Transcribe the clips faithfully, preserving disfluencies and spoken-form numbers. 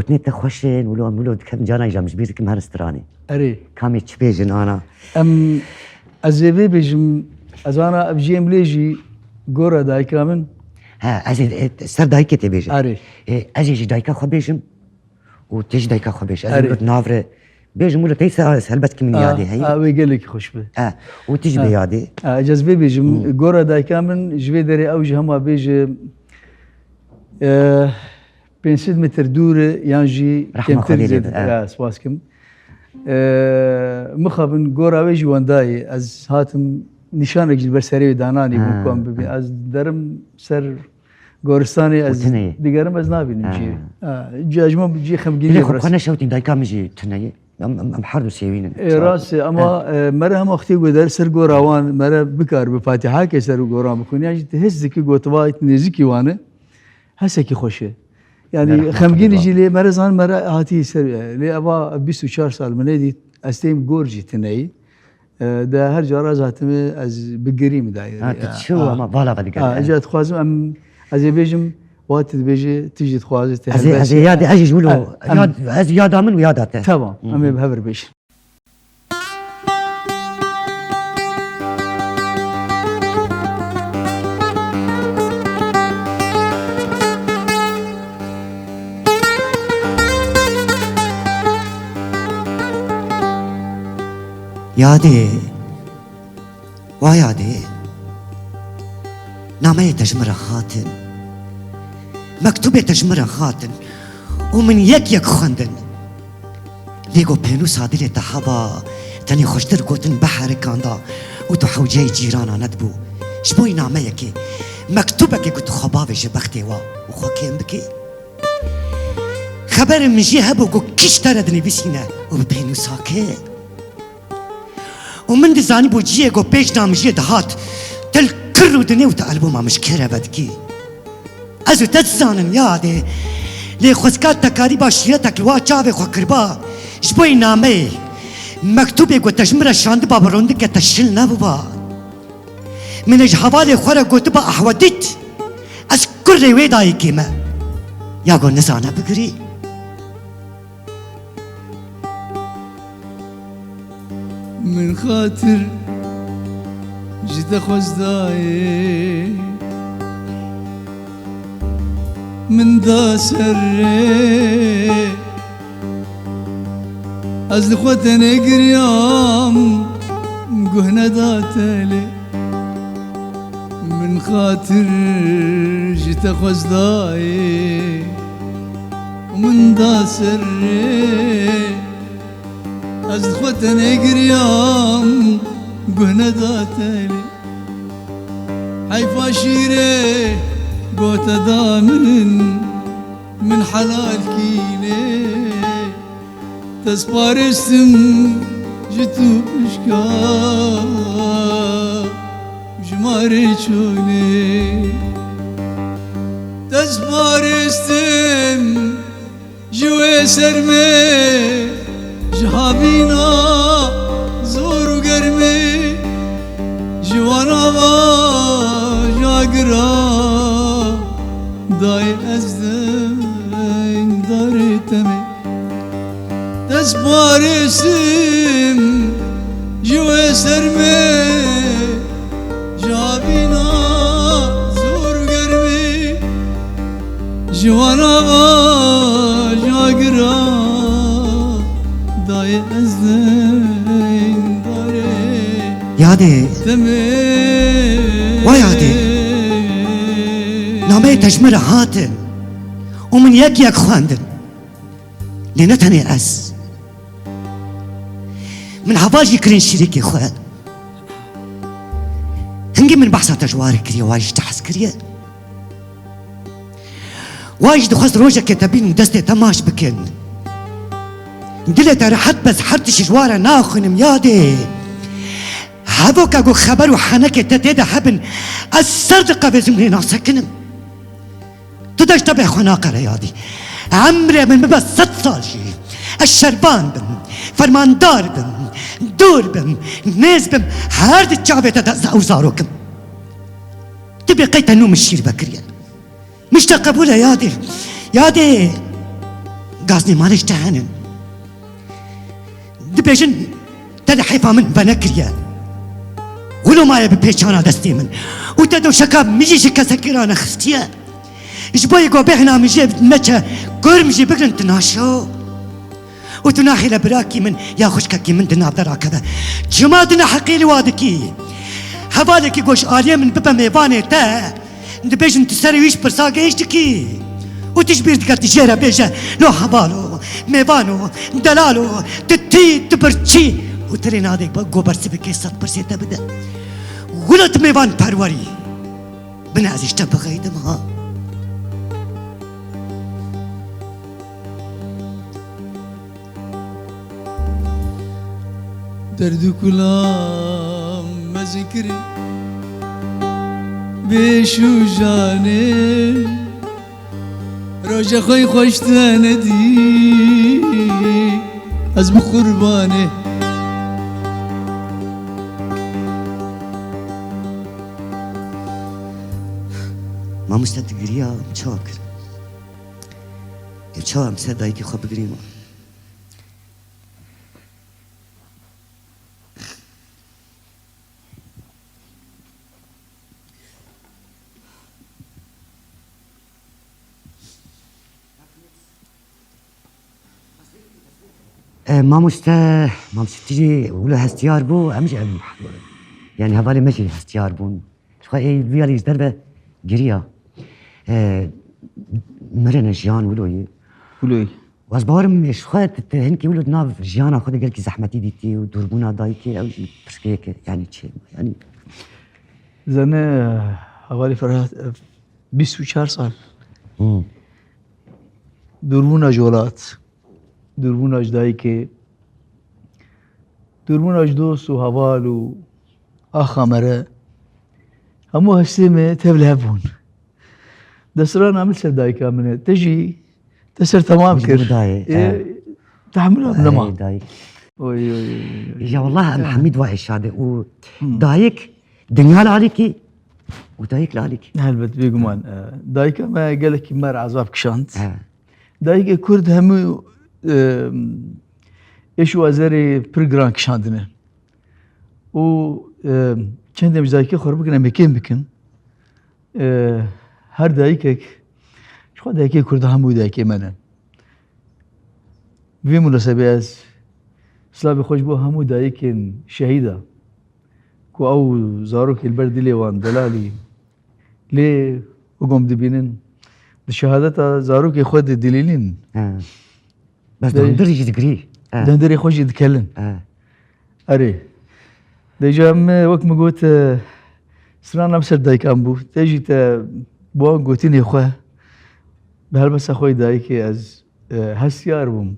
Gotinê te xweş e, wilo em wilo dikevin, carna jî em ji bîr dikim herin stranê. Erê. Kamê çi bêjin ana? Em, ez ê vê bêjim, ez ana ev jî em lê jî gora dayika min. He, ez ê, e, ser dayikê tê bêjim. Erê. E, ez ê jî dayika xwe bêjim û tê jî dayika xwe bêj. Ez ê Erê. Wilo navre bêjim, wilo teysa helbet ki min A, yadê heye. A, wê gelekî xweş be. E, û tî jî A. Bê yadê. A, ez vê bêjim, Hmm. Gora dayika min ji vê derê ew jî hema bêje, e, pênc sed metr dûr e, yan jî Rehma kemtir Xwedê lê zêde, be, e. Ya, spas kim. E, mixabin gora wê jî wendayê. Ez hatim nîşanek jî li ber serê wê dananî bû Ha, ku em bibîn. ha. Ez derim ser goristanê, Û ez tune ye. Digerim ez nabînim Ha. Cî. Ha, cî, ez ji min cî xemgînî Bilê xwe, xwe neşewtîn, dayika min jî tune ye. Em, em, em her du sêwîn in. E, rast e, ama, Ha. E, mere hema xtê goder ser gora wan, mere bikar bi Fatîhakê ser û goran bixwîne. Yan jî tu his dikî gotivayê nêzîkî wan e. Hesekî xweş e. Yani Nerexma xemgînî xwe jî lê mere zan mere hatî ser, e, lê eva bîst û çar sal min nedît. Ez têm gor jî tineyî. E, de her cara ez hatime ez bigirîm daye. Ha, tu Ya. çi Ha. Ama vala ve digerî, Ha, ha. Ca dixwazim em, ez ê bêjim, wa tu dibêjî, tu jî dixwazî, tu Ez ê, helbest ez ê yadê, ez jî ji wilo, Ha, em yad, ez yada min û yada te. Tamam, Hı em hı. Ê bi hev re bêjin. Yadê, wa yadê, nameyê te ji min re hatin, mektûbê te ji min re hatin û min yek yek xwendin. Lê go pênûsa dilê te heba, tenê xweştir gotin biherikanda û tu hewceyê cîrana nedibû. Ji bo nameyekê, mektûbekê ku tu xwe bavêje bextê wa û xwe kêm bikî. Xeberê min jê hebû ku kî ji te re dinivîsîne û bi pênûsa kê. Û min dizanîbû ciyê ku pêş namijiyê dihat, til kir û dinê û tu albûma min ji kê re vedikî. Ez û te dizanin yadê. Lê xwezka te karîba şîretek li wa çavê xwe kiriba, ji bo yê nameyê, mektûbê ku te ji min re şandiba bi rondike te şil nebûba. Min ê ji hevalê xwe re gotiba Ehwedît, ez kurê wê dayikê me. Ya go nizane bigirî. Min xatir ji te xwest dayê, min da ser rê. Ez li xwe tenê giriyam, guh neda te lê. Min xatir ji te xwest dayê, min da ser rê. Ez li xwe tenê giriyam, guh neda te lê. Heyfa şîrê gote da min, min helal kînê. Te sparêstim ji tu pişka, ji marê çolê. Te sparêstim ji wê sermê, ji havîna zor û germê, ji wan ava ji agira dayê ez dengdarê temê. Te sparêsim ji wê sermê, ji havîna zor û germê, ji wan ava ji agira dayê ez dengdarê Yadê. Demê. Wa yadê. Nameyê te ji min re hatin û min yek yek xwendin. Lê ne tenê ez. Min heval jî kirin şirîkê xwe. Hingî min behsa te ji wa re kiriye, wa jî te hez kiriye. Wa jî dixwest rojekê te bîn û destê te maç bikin. Dilê te rehet be, ez her tişt ji wa re naxwînim yadê. Hevoka ku xeber û henekê te tê de hebin, ez ser diqevêzim lê nasekinim. Tu deşta bê xwe naqere yadî. Emrê min bibe sed sal jî. Ez şerban bim, fermandar bim, dûr bim, nêz bim, her di çavê te de ez ew zarok im. Tu bê qey te nû min şîr vekiriye. Min ji te qebûl e yadê. Yadê. Gaznî malê ji te henin. Dibêjin, te li heyfa min venekiriye. Wilo maye bi pêçana destê min. Û te doşeka min jî ji kesekî ranexistiye. Ji bo yê ku bêhna min jê neçe, kur min jî bigrin tu naşo. Û tu naxêle birakî min ya xwişkekî min di nav de rakeve. Çima tu neheqî li wa dikî? Hevalekî ku ji aliyê min bibe mêvanê te, dibêjin tu serê wî ji pirsa gehiştikî. Û tu ji bîr dike tu jê re bêje, lo hevalo, mêvano, delalo, tu tî, tu birçî. Û tu rê nadê ku bersivekê sed pirsê te bide. Wilo tu mêvan perwerî. Bine ez ji te bixeydim ha. Derd û kulam me zikirî bêş û janê, roja xwe xweş te nedî, ez bi qurbanê. Mamoste, tu giriya, em çawa kirin? Em çawa em ser dayikê xwe bigirîn? E, mamoste, mamoste, tu jî wilo hestiyar bû, em jî, em, yanî hevalê me jî hestiyar bûn. Ji xwe ê vî alî ji derve giriya. E, mirine jiyan wilo yî. Wilo yî. Ez bawerim ji xwe tu, tu hinkî wilo di nav jiyana xwe de gelkî zehmetî dîtî û dûrbûna dayikê ew jî pirsgirêk e, yanî çi? Yanî Zane, hevalê Ferhat, ev bîst û çar sal. Hmm. Dûrbûna ji welat, dûrbûna ji dayikê, dûrbûna ji dost û heval û axa me re, hemû hestê me tev li hev bûn. Destirana min ser dayika min e. Te jî, te ser temam kir. Dayê, Ê, e. Tehmila min nema. Ey, dayik. Oy, oy, oy, oy, oy. Ya wallah, em hemî dua ê şadê. Û Hmm. dayik dinya li alîkî û dayik li alîkî. Helbet, bêguman. E, dayika me gelekî me re ezab kişand. He. Dayikê Kurd hemû, e, êş û ezerê pir giran kişandine. Û, e, çendê em ji dayikê xwe re bikin, em ê kêm bikin. E, her dayikek, ji xwe dayikê Kurda hemû dayikê me ne. Bi vê munasebê ez silavê xwe ji bo hemû dayikên şehîda ku ew zarokê li ber dilê wan delalî lê û gom dibînin, di şehadeta zarokê xwe de dilîlîn. He. Bes Dê- di hundirê jî digirî. He. Di hundirê xwe jî dikelin. He. Erê. Dêja min, wek min got, e, strana min ser dayikan bû. Te jî te bi wan gotinê xwe bi helbesta xwe yê dayikê ez, e, hestiyar bûm.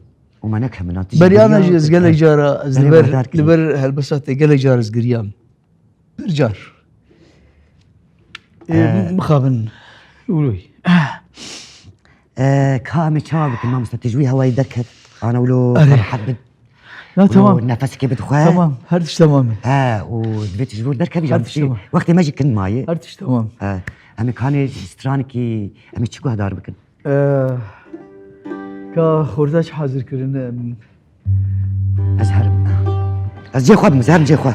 Û me nekemina, tu jî Beriyana beriya jî ez gelek cara ez li ber, li ber helbesta te gelek cara ez giriyam. Pir car. Ê, Ee, mixabin. Uloy. Ee, ka em ê çawa bikin, mamoste? Tu ji wî hewayê derket. Ana wilo Erê. rehet bit. Ya, Wilo tamam. nefesekê bidixwe. Tamam, her tişt tamam e. He, û divê tu ji vir derkevî, Her jan tişt tiştî. tamam. Wextê me jî kin mayê. Her tişt tamam. He, em ê kanê stranekî, em ê çi guhdar bikin? Ee, ka xortaç hazir kirine, em, Ez herim. Ez cê xwe bim, ez herim cê xwe.